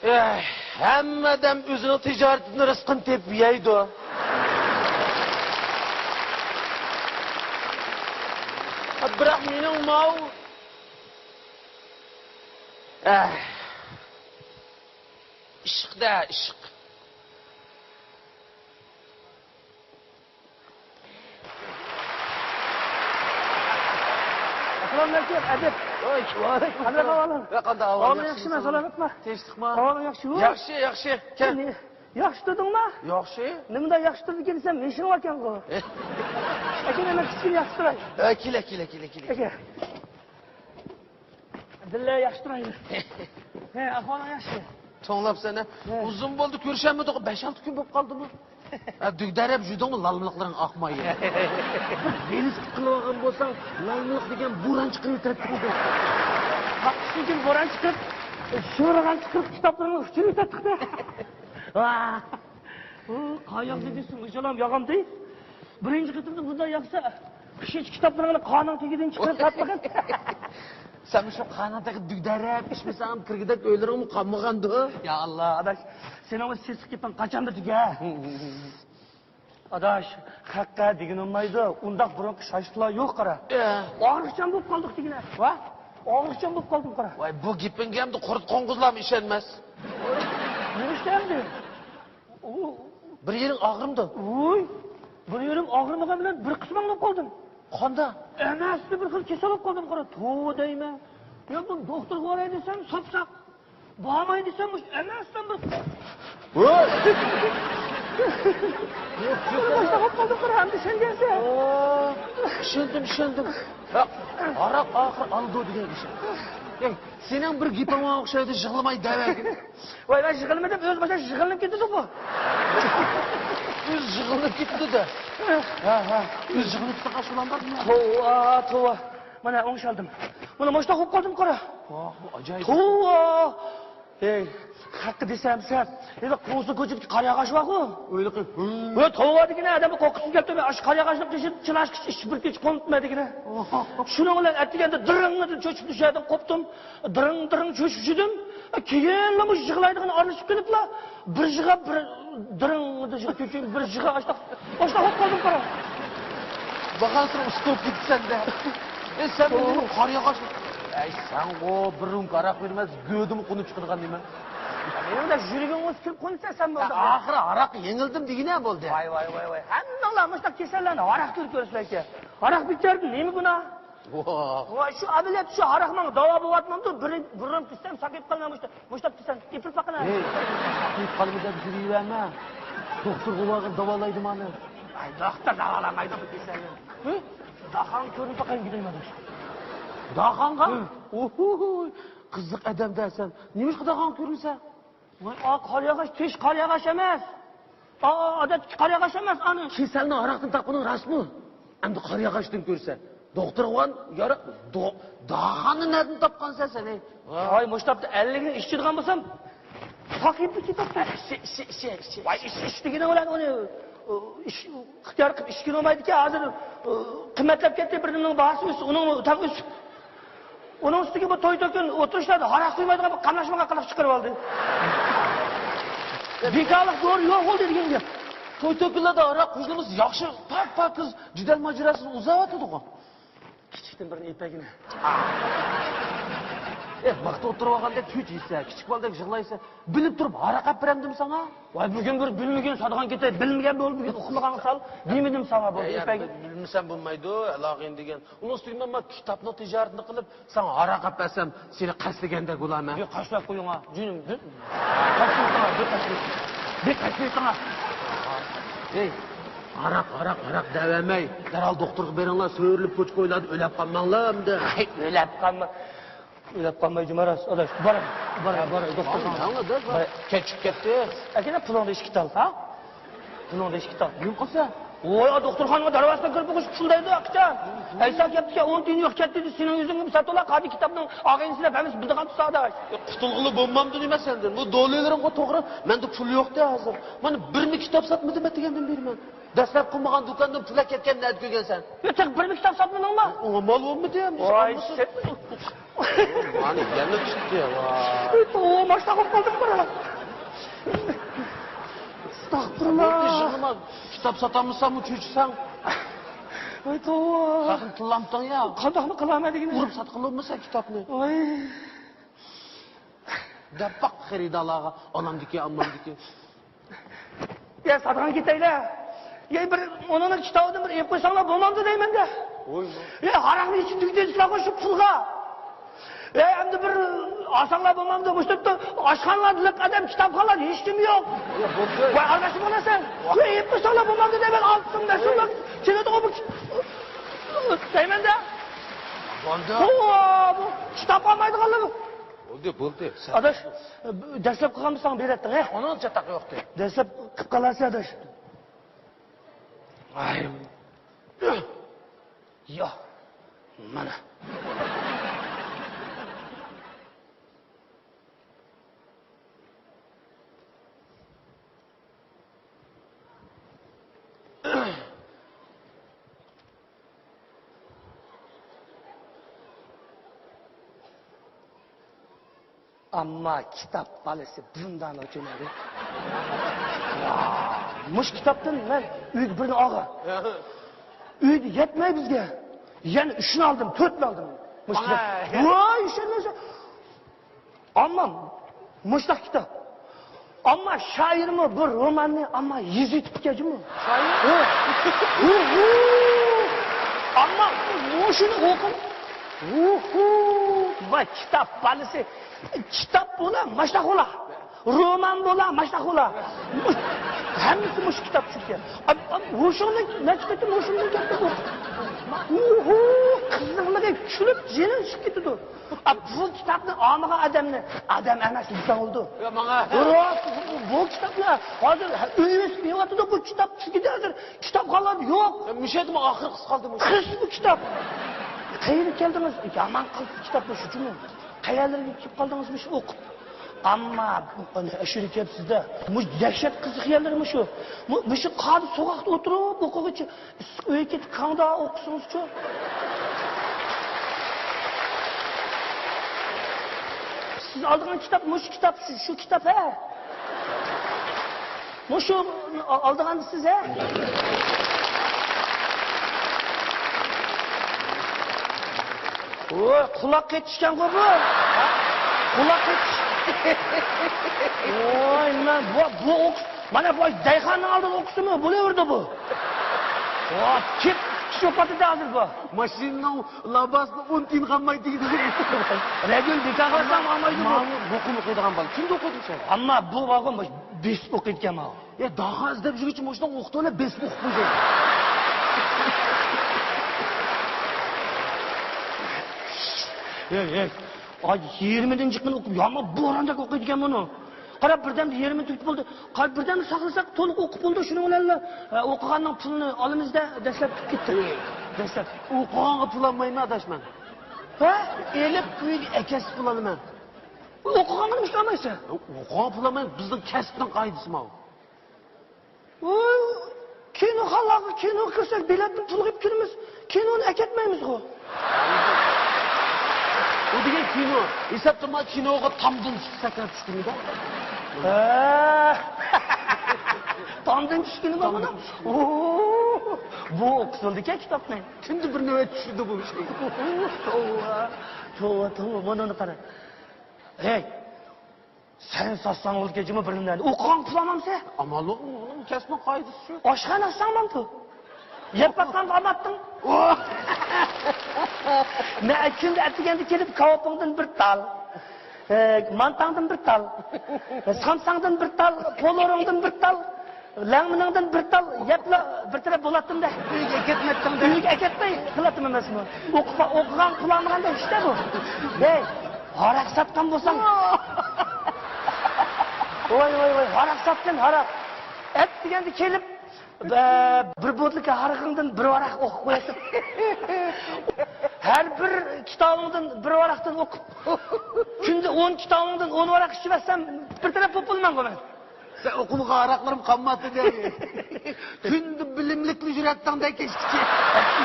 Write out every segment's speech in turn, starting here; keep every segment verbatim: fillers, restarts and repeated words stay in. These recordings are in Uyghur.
ئەي، ھەممە ئادەم ئۆزىنىڭ تىجارىتىدىن رىزقىنى تېپىپ يەيدۇ. بىراق مېنىڭ ماۋۇ، ئەي، ئىشق-دە، ئىشق. ئەسسالامۇئەلەيكۇم، ئەدىب. ۋەئەلەيكۇم. قانداق ئەھۋالىڭ؟ ۋە قانداق ئەھۋال؟ ئاۋۇ ياخشىمۇ، ياخشىمۇ؟ سالامەتمۇ؟ تىنچلىقمۇ؟ ئەھۋالىڭ ياخشىمۇ؟ ياخشى، ياخشى. كەل. نېمە؟ ياخشى تۇردۇڭمۇ؟ ياخشى. نېمىنداق ياخشى تۇردىكەن دېسەم، ھېشىڭ باركەنغۇ. ئەكە، مەن كىچىككىنە ياخشى تۇراي. ئە، كېلە، كېلە، كېلە، كېلە. ئەكە. بىللە ياخشى تۇرايلى. ھە، ئەھۋالىڭ ياخشى؟ توڭلاپسەن ھە؟ ھە. ئۇزۇن بولدى كۆرۈشەلمىدۇق، بەش-ئالتە كۈن بولۇپ قالدىمۇ؟ ھە، دۈگدەرەپ يۈردۈڭمۇ، لالمىلىقلىرىڭ ئاقماي. ۋېلىسىپىت قىلىۋالغان بولساڭ، لالمىلىق دېگەن بوران چىقىرىۋېتەتتىڭ. قىشتىن كېيىن بوران چىقىپ، شورىغان چىقىپ، كىتابلىرىڭنى ئۇچۇرۇۋېتەتتىڭ. ۋاھ! ئۇ، قاياقتا دېسە مۇشۇلام ياغامدى. بىرىنچى قېتىمدا بۇنداق ياغسا، قىشىچە كىتابلىرىڭنى قانىڭ تېگىدىن چىقىرىپ تارتمىغىن. سەن مۇشۇ قانىڭ تېگىدە دۈگدەرەپ ئىچمىسەڭ، كىرگۈدەك ئۆيلىرىڭمۇ قالمىغاندۇ. يا ئاللا، ئاداش، سېنىڭ ئۇ سېسىق گېپىڭ قاچاندا تۈگە؟ ئاداش، خەققە دېگىنى ئۇنىمايدۇ. ئۇنداق بۇرۇنقى شاشلىقلار يوق، قارا. ئە. ئاغرىقچان بولۇپ قالدۇق دېگىنە. ۋا؟ ئاغرىقچان بولۇپ قالدىم، قارا. ۋاي، بۇ گېپىڭگە ئەمدى قۇرت قوڭغۇزلارمۇ ئىشەنمەس. نېمە ئىشتە ئەمدى؟ ئۇ، بىر يېرىڭ ئاغرىمدۇ؟ ۋۇي، بىر يېرىم ئاغرىمىغان بىلەن بىر قىسمىڭ بولۇپ قالدىم. قانداق؟ ئەمەستە بىر خىل كېسەل بولۇپ قالدىم، قارا، توۋا دەيمەن. يا، بۇ دوختۇرغا باراي دېسەم، ساپساق. بارماي دېسەم، مۇشۇ ئەمەستىن بىر ۋوي! باشلاپ قالدىم، قارا، ئەمدى سەن گەلسە. ئوو، چۈشەندىم، چۈشەندىم. ھە، ھاراق ئاخىر ئالىدۇ دېگەن ئىش. ئەي، سېنىڭ بىر گېپىڭ ماڭا ئوخشايدۇ، يىغلىماي دەۋەرگىن. ۋاي، مەن يىغلىمىدىم، ئۆزى باشلاپ يىغلىنىپ كېتىدىغۇ. ئۆزى يىغلىنىپ كېتىدۇ-دە. ھە، ھە، ئۆزى يىغلىنىپ كېتىدىغان شۇلام بار. توۋا، توۋا. مانا، ئوڭشالدىم. مانا، مۇشۇنداق بولۇپ قالدىم، قارا. ۋاھ، بۇ ئاجايىپ. توۋا. ھەي، خەققە دېسەم سەن، ھېلى قوڭسا كوچىدىكى قارا ياغاچ بارغۇ. ھوي، توۋا دېگىنە، ئادەمگە قورقۇسى كېلىپ تۇرماي، ئاشۇ قارا ياغاچنىڭ قېشىدا چىلاشقىچە ئىچ بىر كېچە قونۇپ دېگىنە. شۇنىڭ بىلەن ئەتىگەندە دىرىڭ دېدىم، چۆچۈپ دېگەن يەردىن قوپتۇم. دىرىڭ، دىرىڭ چۆچۈپ چۈشتۈم. كېيىنلا مۇشۇ يىغلايدىغان ئارىلىشىپ كېلىپلا، بىر يىغا بىر دىرىڭ، بىر يىغا چۆچۈپ، بىر يىغا ئاشتاق، ئاشتاق بولۇپ قالدىم، قارا. بارغانسېرى ئۇستا بولۇپ كېتىسەن-دە. ئەي، سەن بۇ قارا ياغاچ. ئەي، سەنغۇ بىر رومكا ھاراق بەرمەس، گۆدىمۇ قونۇپ چىقىدىغان نېمە. مېنىڭ يۈرىكىم ئۆسۈپ كېلىپ قونسا سەن بولدى. ئاخىرى ھاراققا يېڭىلدىم دېگىنە بولدى. ۋاي، ۋاي، ۋاي، ۋاي. ھەممىڭلار مۇشۇنداق كېسەللەرنى ھاراقتىن كۆرىسىلەركەن. ھاراق بىچارىدىن نېمە گۇناھ؟ ۋاھ. ۋاي، شۇ ئەمەلىيەت، شۇ ھاراق ماڭا داۋا بولۇۋاتمامدۇ؟ بىر، بىر رومكا ئىچسەم ساقىيىپ قالىمەن مۇشۇنداق. مۇشتاپ دېسەم، ئېپىل پاقىنا. ھەي، ئېپىل پاقىنا دەپ يۈرۈۋەرمە. دوختۇرغا بارغىن، داۋالايدۇ مانا. ئاي، دوختۇر داۋالامايدۇ بۇ كېسەلنى. ھە؟ داخاڭ كۆرۈنسە قايمىقىدايمەن. داخاڭغا؟ ھە. ئوھوي، قىزىق ئادەم-دە سەن. نېمىشقا داخاڭ كۆرۈنسە؟ ۋاي، ئا، قارا ياغاچ، تېش قارا ياغاچ ئەمەس. ئا، ئا، ئادەتتىكى قارا ياغاچ ئەمەس، ئانى. كېسەلنى ھاراقتىن تاپقىنىڭ راستمۇ؟ ئەمدى قارا ياغاچتىن كۆرسە. دوختۇرغا يارا-، دو-، داخاننى نەدىن تاپقانسەن سەن، ھەي؟ ۋاي، مۇشتاپتا ئەللىكنى ئىچىدىغان بولسام، ساقىيىپ كېتەتتى. ئىچ، ئىچ، ئىچ، ئىچ. ۋاي، ئىچ، ئىچ دېگىنى بىلەن ئۇنى، ئۇ، ئىچ، ئىختىيار قىلىپ ئىچكىلى بولمايدىكەن، ھازىر، ئۇ، قىممەتلەپ كەتتى، بىر نېمىنىڭ باھاسى ئۆسۈپ، ئۇنىڭ تەڭ ئۆسۈپ. ئۇنىڭ ئۈستىگە بۇ توي-تۆكۈن ئولتۇرۇشلاردا ھاراق قۇيمايدىغان بىر قاملاشمىغان قىلىق چىقىرىۋالدى. بىكارلىق دورا يوق بولدى دېگەن گەپ. توي-تۆكۈنلەردە ھاراق قۇيسىڭىز ياخشى، پاك-پاكىز جېدەل ماجىراسىنى ئۇزاۋاتىدىغۇ. كىچىكتىن بىرنى ئېيتايكىنە. ئېھ، ۋاقتى ئولتۇرۇۋالغاندەك چۆچۈيسە، كىچىك بالىدەك يىغلايسە، بىلىپ تۇرۇپ ھاراق ئەپ بېرەمدىم ساڭا؟ ۋاي، بۈگۈن بىر بىلمىگەن ساتىغان كېتەي، بىلمىگەن بول، بۈگۈن ئۇخلىغان سال، دېمىدىم ساڭا بۇ، يا، يا، ئېيتايكىن. بىل-، بىلمىسەم بولمايدۇ، ھالاغىن دېگەن. ئۇنىڭ ئۈستىگە مەن مانا كىتابنىڭ تىجارىتىنى قىلىپ، ساڭا ھاراق ئەپ بەرسەم، سېنى قەستلىگەندەك بولارمەن. ياق، قەستلەپ قويۇڭا، جېنىم. بىر قەستلىسىڭا، بىر قەستلىسىڭا. بىر قەستلىسىڭا. ھەي، ھاراق، ھاراق، ھاراق دەۋەرمەي، دەرھال دوختۇرغا بېرىڭلار، سۆرىلىپ كوچا-كويلاردا ئۆلەپ قالماڭلار ئەمدى. ھەي، ئۆلەپ قالما. ئۆلەپ قالمايدۇ، ماراس، ئاداش. باراي، باراي، باراي، دوختۇرخانىغا. ئاڭلا، دەس بار. باراي. كەچىكىپ كەتتى. ئەكىنە، پۇلۇڭدا ئىككى تال، ھە؟ پۇلۇڭدا ئىككى تال. نېمە قىلسا؟ ۋوي، ئا، دوختۇرخانىغا دەرۋازىسىدىن كىرىپ بولغۇچە پۇل دەيدۇ، ئاكىچان. ئەيسا كەپتىكەن، ئون تىيىن يوق كەتتى دېدى، سېنىڭ يۈزۈڭگە ساتىۋالا، قادى كىتابنىڭ ئاغىنىسى دەپ ھەممىسى بىلىدىغان تۇرسا، ئاداش. ئە، قۇتۇلغىلى بولمامدۇ نېمە سەندىن؟ بۇ دوللىرىڭغا توغرا، مەندە پۇل يوق-دە ھازىر. مانا بىرمۇ كىتاب ساتمىدىم ئەتىگەندىن بېرى مەن. دەسلەپ قىلمىغان دۇكاندىن پۇل ئەكەتكەن نەدە كۆرگەنسەن؟ يا، تېخى بىرمۇ كىتاب ساتمىدىڭمۇ؟ ئۇ مال بولمىدى، ۋاي، ئالمىسۇن. مانا يەنە چىقتى، ۋاي. ۋاي، توۋا، ماشتاق بولۇپ قالدىم، قارا. ئەستەغپۇرۇللا. يىغلىما، كىتاب ساتالمىساڭمۇ چۆچۈسەڭ. ۋاي، توۋا. تېخىمۇ تىللامتىڭ يا. قانداقمۇ قىلامەن دېگىنە؟ ئۇرۇپ ساتقىلى بولمىسا كىتابنى. ۋاي. دەپ باق خېرىدارلارغا، ئانامدىكى، ئاممامدىكى. يا، ساتقان كېتەيلى. يا، بىر ئۇنىڭ كىتابىدىن بىر ئېلىپ قويساڭلار بولمامدۇ دەيمەن-دە. ۋوي، ۋوي. يا، ھاراقنى ئىچىپ تۈگىتىۋېتىشلا شۇ پۇلغا. يا، ئەمدى بىر ئالساڭلار بولمامدۇ؟ مۇشۇ يەردە ئاشخانىلاردا لىق ئادەم، كىتابخانىلاردا ھېچكىم يوق. يا، بولدى. ۋاي، ئارىلاشمىغىنە سەن. يا، ئېلىپ قويساڭلار بولمامدۇ دەيمەن، ئالتە سوم، بەش سوم، كېلىدىغۇ بۇ. دەيمەن-دە. بولدى. بۇ، بۇ كىتاب ئالمايدىغانلار بۇ. بولدى، بولدى. سەن ئاداش، دەسلەپ قىلغانمۇ ساڭا بېرەتتىڭ، ھە؟ ئۇنىڭ چاتاقى يوقتى. دەسلەپ قىلىپ قالارسەن، ئاداش. ئاي. يا، مانا. ئەمما كىتاب بالىسى بۇنداق ئۆتۈنەدى. مۇشۇ كىتابتىن مەن ئۆيگە بىرنى ئالغان. ئۆيدە يەتمەي بىزگە. يەنە ئۈچنى ئالدىم، تۆتنى ئالدىم. مۇشۇ كىتاب. ۋاي، ئىشەنمەيسەن. ئەمما مۇشۇنداق كىتاب. ئەمما شائىرمۇ بۇ روماننى ئەمما يېزىۋېتىپتىكەن جۇمۇ. شائىر؟ ھە. ھۇ، ھۇ. ئەمما مۇشۇنى ئوقۇڭ. ھۇ، ھۇ. ۋاي، كىتاب بالىسى. كىتاب بولا، ماشتاق بولا. رومان بولا، ماشتاق بولا. ھەممىسى مۇشۇ كىتاب چۈشكەن. ئا، ئا، ھوشۇڭدىن، نەچچە قېتىم ھوشۇمدىن كەتتى بۇ. ھۇ، ھۇ. قىزىقلىقى كۈلۈپ جېنىڭ چىقىپ كېتىدۇ. ئا، بۇ كىتابنى ئالمىغان ئادەمنى ئادەم ئەمەس دېسەڭ بولىدۇ. يا، ماڭا. راست، بۇ، بۇ كىتابنى ھازىر ئۆي ئۆسۈپ يېۋاتىدۇ، بۇ كىتاب چۈشكىدە ھازىر كىتابخانىلاردا يوق. يا، مۇشۇ يەردىمۇ ئاخىرقىسى قالدى مۇشۇ. قىلسا بۇ كىتاب. قەيەرگە كەلدىڭىز؟ يامان قىلسا كىتاب بۇ شۇ جۇمۇ. قەيەرلەرگە كېلىپ قالدىڭىز مۇشۇ ئوقۇپ؟ ئەمما ئەشۇرە كەپسىز-دە. مۇشۇ دەھشەت قىزىق يەرلىرى مۇشۇ. مۇ-، مۇشۇ قاردا سوغۇقتا ئولتۇرۇپ ئوقۇغۇچە ئىسسىق ئۆيگە كېتىپ كاڭدا ئوقۇسىڭىزچۇ؟ سىز ئالىدىغان كىتاب مۇشۇ كىتاب، شۇ، شۇ كىتاب، ھە؟ مۇشۇ ئالىدىغان سىز، ھە؟ ۋوي، قۇلاق قېتىشكەنغۇ بۇ. قۇلاق قېتىش. ۋوي، مەن بۇ، بۇ ئوقۇش، مانا بۇ دەيخاننىڭ ئالدىدا ئوقۇسىمۇ بولۇۋېرىدۇ بۇ. ۋا، كېپ، چوپاتىدە ھازىر بۇ. ماشىنىنىڭ لاباسىدا ئون تىيىن قالمايدۇ دېگىنى. رادىيونى بىكار قىلسام ئالمايدۇ بۇ. ماۋۇ بۇقۇم ئوقۇيدىغان بالا. كىمدە ئوقۇيدۇ سەن؟ ئەمما بۇ بارغۇ، بېسىپ ئوقۇيدىكەن ماۋۇ. يا، داغا ئىزدەپ يۈرگۈچە مۇشۇنداق ئوقۇتۇۋالە، بېسىپ ئوقۇپ قويدى. ھەي، ھەي. ئاي، يىگىرمىدىن چىققىنى ئوقۇپ، يامغۇر بوراندەك ئوقۇيدىكەن بۇنى. قاراپ، بىردەمدە يېرىمى تۈگىتىپ بولدى. قاراپ، بىردەمدە ساقلىساق، تولۇق ئوقۇپ بولدى. شۇنىڭ بىلەنلا، ئە، ئوقۇغاننىڭ پۇلىنى ئالىمىز-دە، دەسلەپ كېتىپ كېتىپ. دەسلەپ. ئوقۇغانغا پۇل ئالمايمەن، ئاداش، مەن. ھە؟ ئېلىپ، ئۆيگە ئەكەتسە پۇل ئالىمەن. ئوقۇغانغا نېمىشقا ئالمايسەن؟ ئوقۇغانغا پۇل ئالمايمەن، بىزنىڭ كەسىپنىڭ قائىدىسى ماۋۇ. ۋوي، كىنوخانىلارغا كىنوغا كىرسەك، بېلەتتىن پۇل قىلىپ كىرىمىز، كىنونى ئەكەتمەيمىزغۇ. بۇ دېگەن كىنو. ھېساب تۇرما، كىنوغا تامدىن چۈشۈپ سەكرەپ چۈشكىنىدە. ھە. تامدىن چۈشكىنى بار بۇنىڭ. تامدىن چۈشكىنى. ئوو، بۇ ئوقۇسۇلدىكەن كىتابنى. كۈندە بىر نۆۋەت چۈشىدۇ بۇ شەي. توۋا، توۋا، توۋا، بۇنىڭغا قارا. ھەي. سەن ساتساڭ بولىدىكەن جۇمۇ بىر نېمىلەرنى. ئوقۇغانغا پۇل ئالمامسەن؟ ئامال يوق، ئۇنىڭ كەسپىنىڭ قائىدىسى شۇ. ئاشخانا ئاچساڭ بولىدۇ. يەپ باققانغا ئالماپتىڭ. مەن كۈندە ئەتىگەندە كېلىپ، كاۋىپىڭدىن بىر تال، ئە، مانتاڭدىن بىر تال، سامساڭدىن بىر تال، پولۇرۇڭدىن بىر تال، لەڭمىنىڭدىن بىر تال يەپلا بىر تەرەپ بولاتتىم-دە. ئۆيگە ئەكەتمەپتىڭ-دە. ئۆيگە ئەكەتمەي قىلاتتىم ئەمەسمۇ. ئوقۇغا-، ئوقۇغانغا پۇل ئالمىغاندا ئىشتە بۇ. ھەي، ھاراق ساتقان بولساڭ. ۋاي، ۋاي، ۋاي، ھاراق ساتقىن، ھاراق. ئەتىگەندە كېلىپ، بە-، بىر بوتۇلكا ھاراقىڭدىن بىر ۋاراق ئوقۇپ قوياسەن. ھەر بىر كىتابىڭدىن بىر ۋاراقتىن ئوقۇپ، كۈندە ئون كىتابىڭدىن ئون ۋاراق ئىچىۋەتسەم، بىر تەرەپ بولۇپ بولىمەنغۇ مەن. سەن ئوقۇمىغان ھاراقلىرىم قالماپتۇ دەي. كۈندە بىلىملىكلا يۈرەتتىڭ دەي كەچكىچە.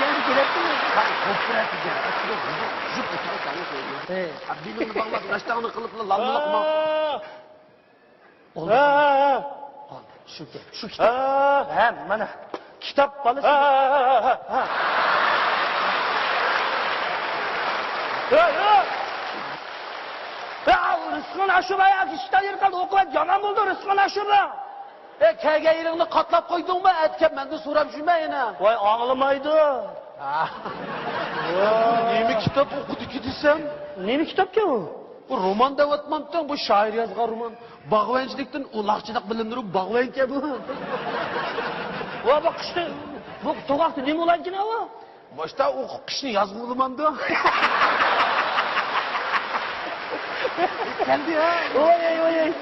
يەنە كېلەتتىمۇ؟ ھاي، خوپ بېرەتتى جان. ئەسلىدە ھۇزۇر، ھۇزۇر ئېتىۋاتامسەن ئۆزۈڭ. ھە. ھە، بېلىڭنى باغلاپ، ناشتاڭنى قىلىپلا لالمىلىق قىلما. ھە. بولدى. ھە، ھە، ھە. بولدى. شۇ گەپ، شۇ كىتاب. ھە، ھە. ھە، مانا. كىتاب بالىسى. ھە، ھە، ھە، ھە، ھە. ھە. ھە، ھە. ھە، رىزقىڭنى ئاشۇرما، يا، كىشىدە يىرتىلدى، ئوقۇۋەت، يامان بولدى، رىزقىڭنى ئاشۇرما. ئە، كەلگەن يېرىڭنى قاتلاپ قويدۇڭمۇ؟ ئەتكەن مەندىن سوراپ يۈرمە يەنە. ۋاي، ئاڭلىمايدۇ. ھە. ۋاي. نېمە كىتاب ئوقۇدىكى دېسەم؟ نېمە كىتابكەن ئۇ؟ بۇ رومان دەۋاتمامتىڭ، بۇ شائىر يازغان رومان. باغۋەنچىلىكتىن ئۇلاقچىلىق بىلىندۈرۈپ باغۋەنكەن بۇ. ۋا، بۇ قىشتا، بۇ توغاقتا نېمە بولايدىكىن ئاۋۇ؟ ماشتا ئوقۇپ قىشنى يازغا بولىمامدۇ؟ كەلدى ھە. ۋاي، ۋاي، ۋاي.